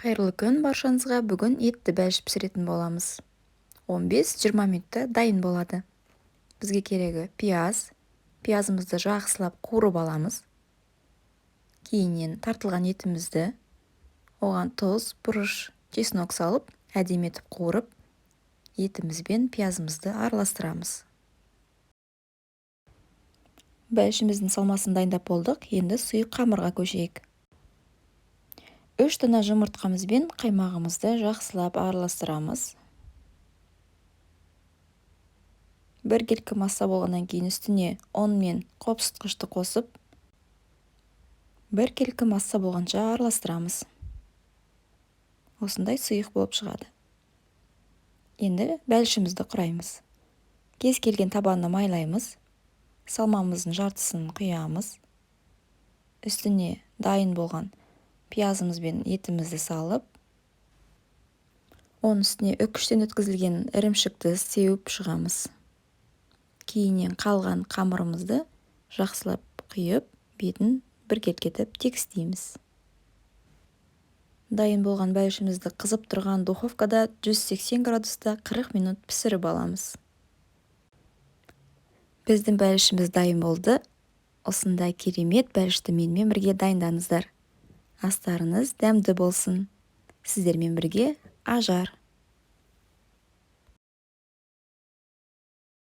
Қайырлы күн баршаңызға! Бүгін етті бәліш пісіретін боламыз. 15-20 минутта дайын болады. Бізге керегі пияз. Пиязымызды жақсылап қуырып аламыз. Кейіннен тартылған етімізді, оған тұз, бұрыш, чеснок салып, әдемі етіп қуырып, етіміз бен пиязымызды араластырамыз. Бәлішіміздің салмасын дайындап болдық. Енді сұйық қамырға көшейік. 3 дана жұмыртқамыз бен қаймағымызды жақсылап араластырамыз. Біркелкі масса болғаннан кейін үстіне ұн мен қопсытқышты қосып, біркелкі масса болғанша араластырамыз. Осындай сұйық болып шығады. Енді бәлішімізді құраймыз. Кез келген табаны майлаймыз. Салмамыздың жартысын құямыз. Үстіне дайын болған пиязымыз бен етімізді салып, оның үстіне үкіштен өткізілген ірімшікті сеуіп шығамыз. Кейіннен қалған қамырымызды жақсылап құйып, бетін біркелкі етіп тегістейміз. Дайын болған бәлішімізді қызып тұрған духовкада 180 градуста 40 минут пісіріп аламыз. Біздің бәлішіміз дайын болды. Осындай керемет бәлішті менімен бірге дайындаңыздар. Астарыңыз дәмді болсын. Сіздермен бірге Ажар.